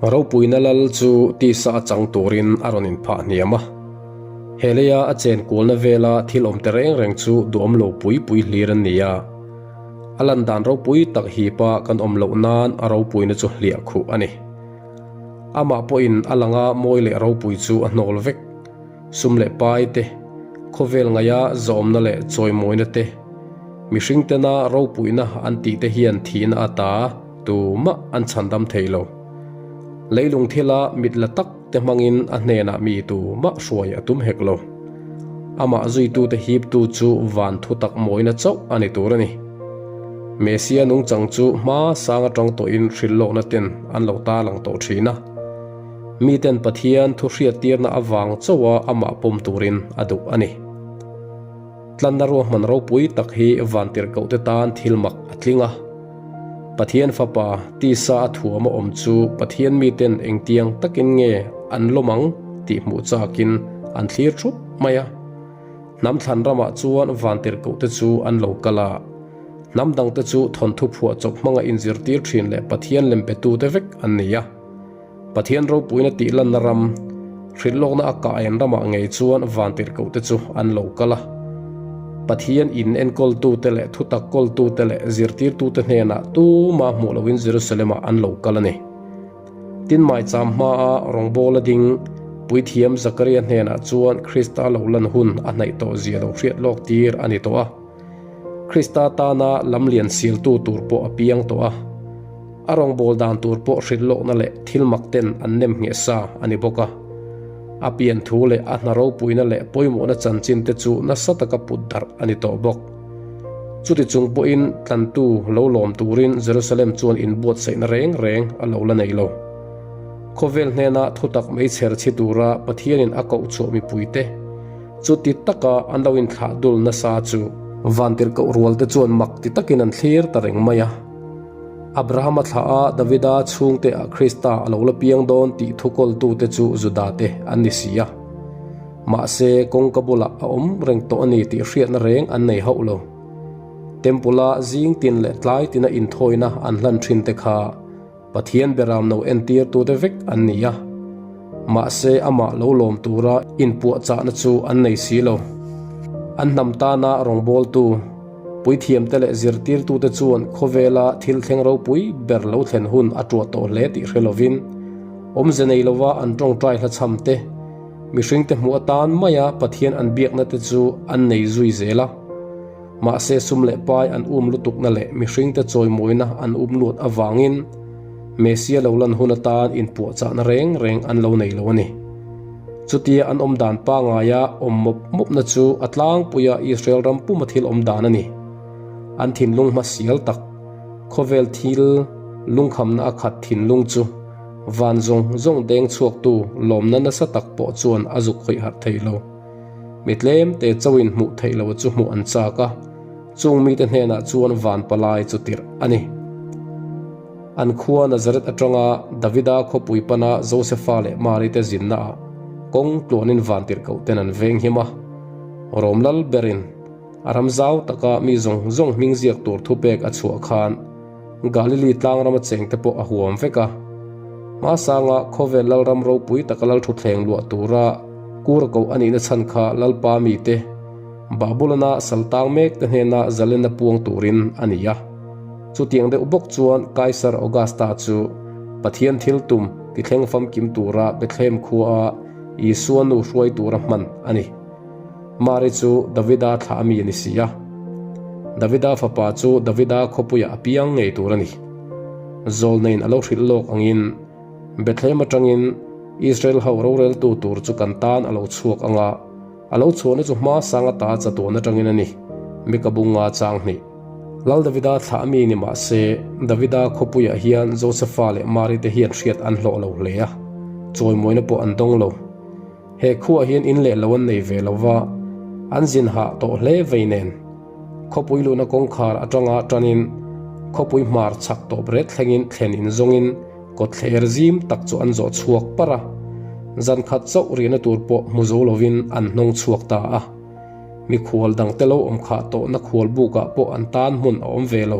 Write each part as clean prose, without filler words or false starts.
Ropuina lal chu tisa a chang turin a rawn inphah hniam a. He leia a chen kualna vela thil awm te reng reng chu duhawm lo pui pui hlir an ni a. A lan dan ropui tak hipa kan awm loh nan a ropuina chu hliah khuh a ni. Amah pawhin a langa mawi leh ropui chu a hnawl vek. Sum leh pai te, khawvel ngaia zawmna leh chawimawina te, mihring tena ropuina an tih te hian thihna ata tumah an chhandam thei lo. Leilung thila mit la tak te hmangin a hnenah mi tumah hruai a tum hek lo. Amah zuitute hiptu chu van thutak mawina chauh a ni tur a ni. Messia nungchang chu hma sang atang tawhin hrilhlawkna ten an lo tarlang tawh thin a. Miten Pathian thu hriattirna avang chauha amah pawm turin a duh a ni. Tlanna ruahman ropui tak hi vantirhkohte tan thil mak a tling a. Pathian Fapa tisa a thuam a awm chu Pathian miten engtiang takin nge an lawm ang tih hmuh chakin an thlir thup mai a. Hnam thlan ramah chuan vantirhkohte chu an lo kal a. Hnam dangte chu thawnthu phuah chawp hmanga inzirtir thin leh Pathian lem betute vek an ni a. Pathian ropuina tih lanna ram, hrilhlawkna a kah en ramah ngei chuan vantirhkohte chu an lo kal a. Pathian in enkawltute leh thutak kawltute leh zirtirtute hnenah tumah hmuh loin Jerusalem-ah an lo kal a ni. Tin maicham hmaa rawngbawla ding Puithiam Zakaria hnenah chuan Krista lo lan hun a hnaih tawh zia lo hriat lawk tir a ni tawh a. Krista tana lamlian sialtu tur pawh a piang tawh a. A rawngbâwl dan tur pawh hrilhlawkna leh thil mak ten an nem ngheh sa a ni bawk a. A pian thu leh a hna ropuina leh pawimawhna chanchin te chu nasa taka put darh a ni tawh bawk. Chuti chung pawhin tlantu lo lawm turin Jerusalem chuan inbuatsaihna reng reng a lo la nei lo. Khawvel hnena thutak meichher chhi tura Pathianin a koh chhuah mipuite chuti taka an lo inthlah dul nasa chu Vantirhkoh rualte chuan mak ti takin an thlir ta reng mai a. Abrahama thlah a Davida chhungte ah Krista a lo la piang dawn tih thu kawltute chu Judate an ni si a. Mahse, kawngka bulah a awm reng tawh a ni tih hriatna reng an nei hauh lo. Temple-a zing tin leh tlai tina inthawina an hlan thin te kha Pathian beram no entirtute vek an ni a. Mahse, amah lo lawm tura inpuahchahna chu an nei si lo. An hnam tana rawngbawltu. Puithiamte leh zirtirtute chuan khawvela thil thleng ropui ber lo thlen hun a tuah tawh hle tih hre lovin, awmze nei lova an tawngtai hlachham te, mihringte hmuh atan maia Pathian an biakna te chu an nei zui zel a. Mahse sum leh pai an um lutukna leh mihringte chawimawina an um luat avangin Messia lo lan hun atan inpuahchahna reng reng an lo nei lo a ni. Chutia an awm dan pangaia awm mawp mawpna chu a tlangpuia Israel ram puma thil awm dan a ni. An thinlung hma sial tak, khawvel thil lungkhamna a khat thinlung chu van zawng zawng deng chhuaktu lawmna nasa tak pawh chuan a zuk khawih harh thei lo. Mi tlem te chauhin hmuh theih lo chu hmuh an chak a, chung mite hnenah chuan van palai chu tirh a ni. An khua Nazareth atanga Davida khawpui pana Josefa leh Mari te zinnaah kawng tluanin vantirhkoh ten an veng him a. Rom lal berin a ram zau taka mi zawng zawng hming ziak tur thupek a chhuah khan Galili tlangrama chengte pawh a huam vek a. Hmasanga khawvel lalram ropui taka lal thutthleng luah tura kur koh a nihna chhan kha Lalpa mite Babulona saltang mek te hnena zalena puang turin a ni a. Chutiang deuh bawk chuan Kaisar Augusta chu Pathian thil tum ti thleng famkim tura Bethlehem khuaa Isua nu hruai tura hman a ni. Mari chu Davida thlah ami a ni si a. Davida fapa chu Davida khawpuiah a piang ngei tur a ni. Zawlneiin a lo hrilh lawk angin Bethlehem atangin Israel ho roreltu tur chu kan tan a lo chhuak ang a, a lo chhuahna chu hma sang ata chatuan atangin a ni, Mika bunga chang hnih. Lal Davida thlah mi ni mah se, Davida khawpuiah hian Josefa leh Mari te hian hriat an hlawh lo hle a, chawimawina pawh an dawng lo. He khuaah hian in leh lo an nei ve lo va, an zin hah tawh hle vei nen. Khawpui luhna kawngkhar atanga tanin khawpui hmar chhak tawp ret thlengin thlen in zawngin kawtthler zim tak chu an zawh chhuak parh a, zan khat chauh rihna tur pawh hmu zo lovin an hnawng chhuak ta a. Mikhual dangte lo awm khah tawhna khual bukah pawh an tan hmun a awm ve lo.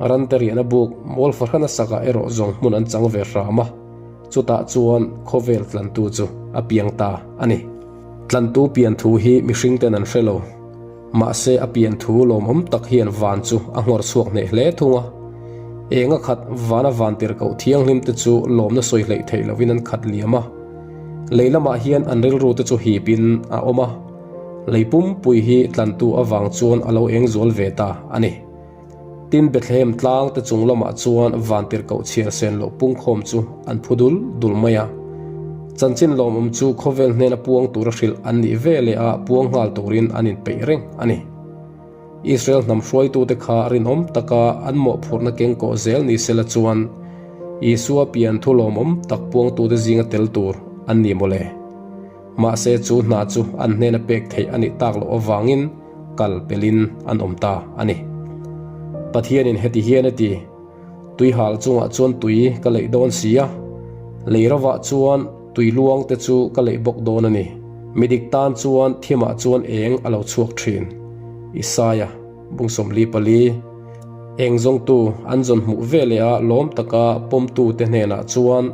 Rante riahna buk mawl fahran a sakah erawh zawng hmun an chang ve hram a. Chutah chuan khawvel tlantu chu a piang ta a ni. Tlantu pian thu hi mihringten an hre lo. Mahse a pian thu lawmawm tak hian van chu a nghawr chhuak hneh hle thung a. Eng a khat vana vantirhkoh thianghlim te chu lawmna sawi hleih theih lovin an khat liam a. Lei lamah hian an rilru te chu hipin a awm a. Lei pumpui hi tlantu avang chuan a lo eng zual ve ta a ni. Tin, Bethlehem tlang te chung lamah chuan vantirhkoh chhiar sen loh pungkhawm chu an phu dul dul mai a. Chanchin lawmawm chu khawvel hnena puang tura hrilh an nih ve leh a puang nghal turin an inpeih reng a ni. Israel hnam hruaitute kha rinawm taka an mawhphurhna kengkawh zel ni sela chuan Isua pian thu lawmawm tak puangtute zinga tel tur an ni mawle. Mahse chu hna chu an hnena pek theih a nih tak loh avangin kal pelin an awm ta a ni. Pathianin heti hian a ti, Tuihal chungah chuan tui ka leih dawn si a, lei rovah chuan tui luang te chu ka leih bawk dawn a ni. Mi dik tan chuan thimah chuan eng a lo chhuak thin. Isaia, Bung 44. Eng zawngtu an zawn hmuh veleh a lawm taka pawmtute hnenah chuan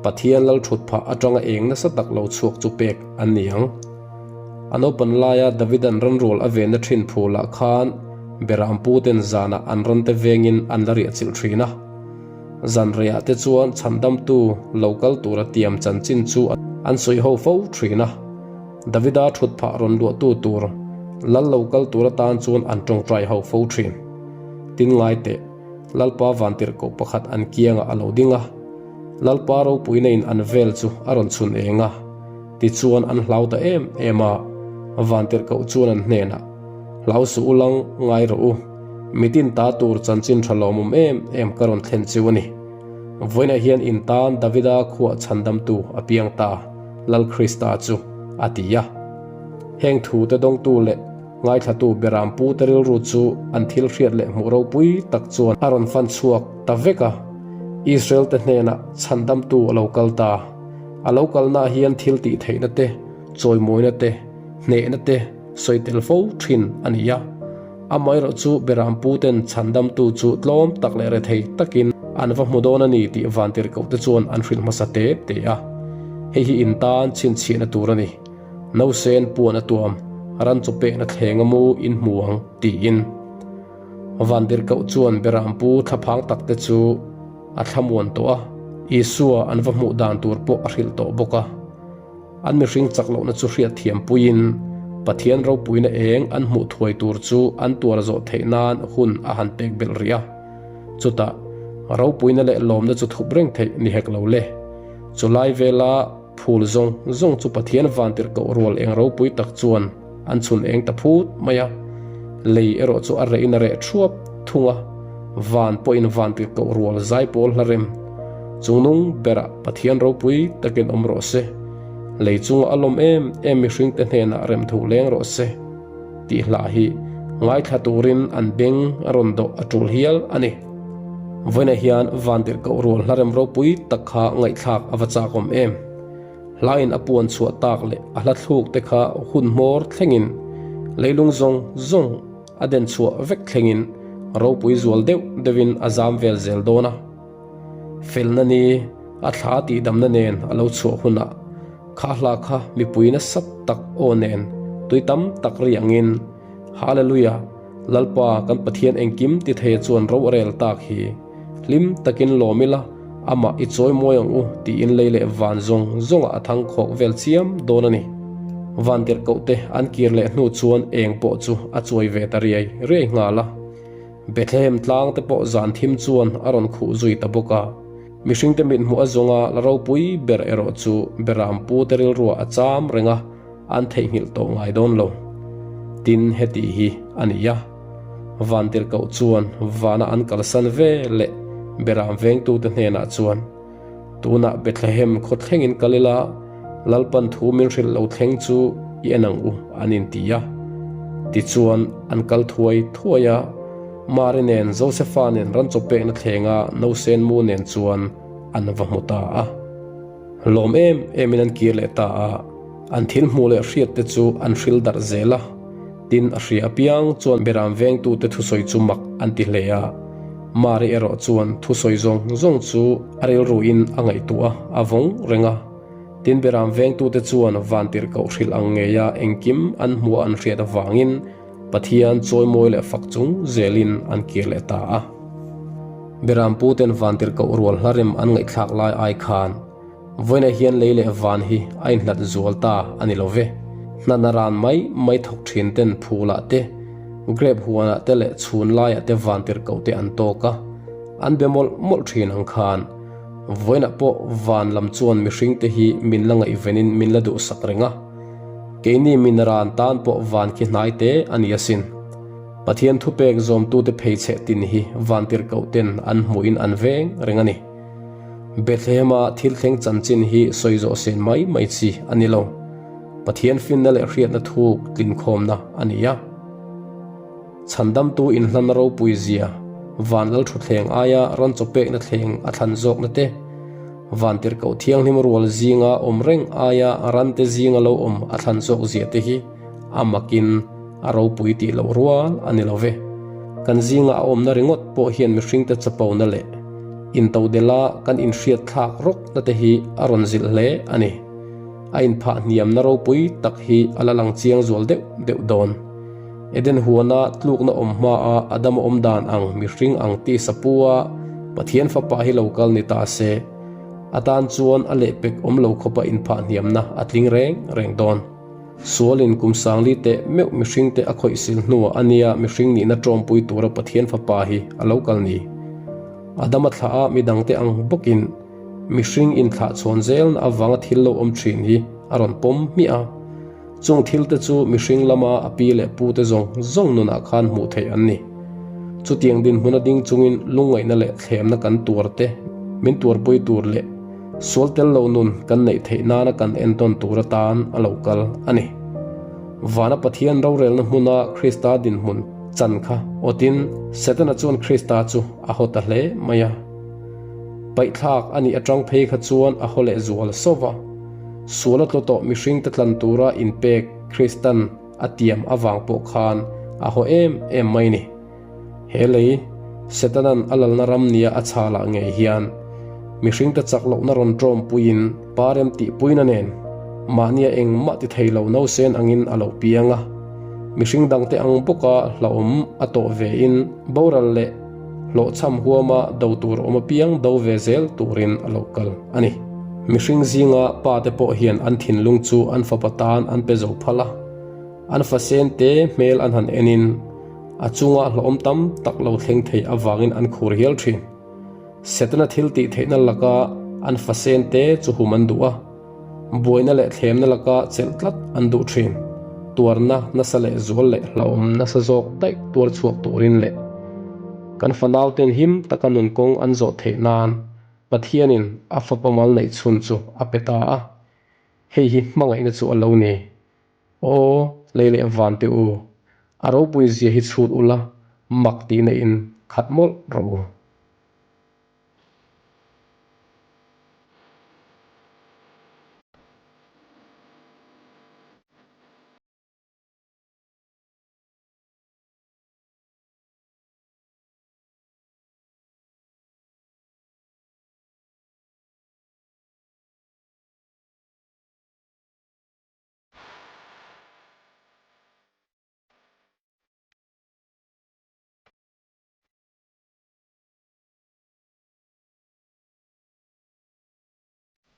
Pathian lal thut phah atanga eng nasa tak lo chhuak chu pek an ni ang. A naupan laia Davida'n ranrual a venna thin phulah khan Berampu ten zanah an rante vengin an la riah chilh thin a. Zan reiah te chuan chhandamtu lo kal tura tiam chanchin chu an sawi ho fo thin a. Davida thut phah rawn luahtu tur lal lo kal tur atan chuan an tawngtai ho fo thin. Tin ngai teh, Lalpa vantirhkoh pakhat an kiangah a lo ding a. Lalpa ropuina in an vel chu a rawn chhun eng a. Tichuan an hlau ta em em a, vantirhkoh chuan an hnenah, Hlau suh u lang, ngai rawh u. Mitin ta tur chanchin tha lawmawm em em ka rawn thlen chiu a ni. Vawiinah hian in tan Davida khuah chhandamtu a piang ta, Lal Krista chu, a ti a. Heng thute dawngtu leh ngaithlatu Beram pute rilru chu an thil hriat leh hmuh ropui tak chuan a rawn fan chhuak ta vek a, Israel-te hnenah chhandamtu a lo kal ta. A lo kalnaah hian thil tih theihna te, chawimawina te, hnehna te sawi tel fo thin a ni a. Amaherawh chu Berampu ten chhandamtu chu tlawm tak leh rethei takin an va hmu dawn a ni tih vantirhkoh te chuan an hrilh hmasa te te a. Hei hi in tan chhinchhiahna tur a ni. Nausen puan a tuam, ran chaw pekna thleng a mu in hmu ang tiin. Vantirhkoh chuan Berampu thlaphang tak te chu a thlamuan tawh a, Isua an va hmuh dan tur pawh a hrilh tawh bawk a. An mihring chak lohna chu hriatthiam puiin Pathian ropuina eng an hmuh thuai tur chu an tuar zawh theih nan hun a han pek belh rih a. Chutah, ropuina leh lawmna chu thup reng theih ni hek lo le. Chulai vela phul zawng zawng chu Pathian vantirhkoh rual eng ropui tak chuan An chhun eng ta phut mai a, lei erawh chu a rehin a reh thuap thung a, van pawhin van tir koh rual zai pawl hla rem. Chungnung berah Pathian ropui takin awm rawh se, lei chunga a lawm em em mihringte hnenah rem thu leng rawh se tih hla hi ngaithla turin an beng a rawn dawh a tul hial a ni. Vawiinah hian van tir koh rual hla rem ropui tak kha ngaihthlak a va chakawm em. Hlain a puan chhuah tak leh a hla thluk te kha hun hmawr thlengin leilung zawng zawng a den chhuah vek thlengin ropui zual deuh deuhin a zam vel zel dawn a. Felna ni a thla tihdamna nen a lo chhuah hunah kha hla kha mipui nasa tak aw nen tui tam tak ri angin Hallelujah! Lalpa kan Pathian engkim ti thei chuan ro a rel tak hi. Hlim takin lawm ila, amah i chawi mawi ang u tiin lei leh van zawng zawngah a thang khawk vel chiam dawn a ni. Van tirhkoh te an kir leh hnu chuan eng pawh chu a chuai ve ta riai riai nghal a. Bethlehem tlang te pawh zan thim chuan a rawn khuh zui ta bawk a. Mihringte mithmuh a zawnga la ropui ber erawh chu Beram pu te rilruah a cham reng a, an theihnghilh tawh ngai dawn lo. Tin, heti hi a ni a, Vantirhkoh chuan vana an kalsan ve leh Beram vengtute hnenah chuan, Tunah Bethlehem khaw thlengin kal ila, Lalpan thu min hrilh lo thleng chu i en ang u, an inti a. Tichuan, an kal thuai thuai a, Mari nen Josefa nen ran chaw pekna thlenga nausen mu nen chuan an va hmu ta a. Lawm em emin an kir leh ta a, an thil hmuh leh hriat te chu an hril darh zel a. Tin, a hria apiang chuan Beram vengtute thusawi chu mak an ti hle a. Mari erawh chuan thusawi zawng zawng chu a rilruin a ngaihtuah a, a vawng reng a. Tin Beram vengtute chuan vantirhkoh hrilh ang ngeia engkim an hmuh an hriat avangin Pathian chawimawi leh fak chung zelin an kir leh ta a. Beram puten vantirhkoh rual hla rem an ngaihthlak lai ai khan vawiinah hian lei leh van hi a inhlat zual ta a ni lo ve. Hnana ran mai mai thawk thin ten phulah te, grape huanah te leh chhun laiah te vantirhkoh te an tawk a, an be mawlh mawlh thin ang khan. Vawiinah pawh van lam chuan mihringte hi min la ngaihvenin min la duhsak reng a. Keini min ran tan pawh van khi hnai te a ni asin. Pathian thupek zawmtute pheichheh tin hi vantirhkoh ten an hmuhin an veng reng a ni. Bethlehem-a thil thleng chanchin hi sawi zawh sen mai mai chi a ni lo. Pathian finna leh hriatna thuk tlinkhawmna a ni a. Chhandamtu inhlanna ropui zia, van lal thutthleng aia rawn chawpekna thleng a thlan zawkna te, vantirhkoh thianghlim rual zinga awm reng aia rante zinga lo awm a thlan zawk zia te hi a makin a ropui tih loh rual a ni lo ve. Kan zinga a awmna ringawt pawh hian mihringte chapona leh intodela kan inhriat thlak rawkna te hi a rawn zilh hle a ni. A inphah hniamna ropui tak hi a la lang chiang zual deuh deuh dawn. Eden huana tlukna awm hmaa Adama awm dan ang mihring ang tisa pua Pathian Fapa hi lo kal ni ta se, a tan chuan a lehpek awm lo khawpa inphah hniamna a tling reng reng dawn. Sualin kum sangli teh meuh mihringte a khawih sil hnuah a nia mihring nihna tawmpui tura Pathian Fapa hi a lo kal ni. Adama thlah a midangte ang bawkin mihring inthlah chhawn zelna avanga thil lo awm thin hi a rawn pawm hmiah a. Chung thilte chu mihring lama a pi leh pute zawng zawng nunah khan hmuh theih an ni. Chutiang dinhmuna ding chungin lungngaihna leh thlemna kan tuar te, min tuarpui tur leh sual tel lo nun kan neih theih nana kan entawn tur atan a lo kal a ni. Vana Pathian rorelna hmuna Krista dinhmun chan kha awtin Setana chuan Krista chu a haw ta hle mai a. Paihthlak a nih atang phei kha chuan a haw leh zual sawva. Sual a tlaw tawh mihringte tlan tura inpek Kristan a tiam avang pawh khan a haw em em mai ni. He lei, Setanan a lalna ram nia a chhalah ngei hian mihringte chak lohna rawn tawmpuiin pa rem tihpuina nen mahnia engmah ti thei lo nausen angin a lo piang a. Mihring dangte ang bawka hlauhawm a tawh vein boral leh hlawhchham huama do tur awm apiang do ve zel turin a lo kal a ni. Mihring zinga pa te pawh hian an thinlung chu an fapa tan an pe zo phal a, an fasen te hmel an han enin a chunga hlawhawm tam tak lo thleng thei avangin an khur hial thin. Setana thil tih theihna laka an fasen te chu hum an duh a, Buaina leh thlemna laka chelh tlat an duh thin. Tuarna nasa leh zual leh hlauhawm nasa zawk daih tuar chhuak turin leh kan fanauten him taka nun kawng an zawh theih nan Pathianin a fapa mal neih chhun chu a pe ta a. Hei hi hmangaihna chu a lo ni. Aw, lei leh van te u, a ropui zia hi chhut ula, mak tih neihin khat mawlh rawh u.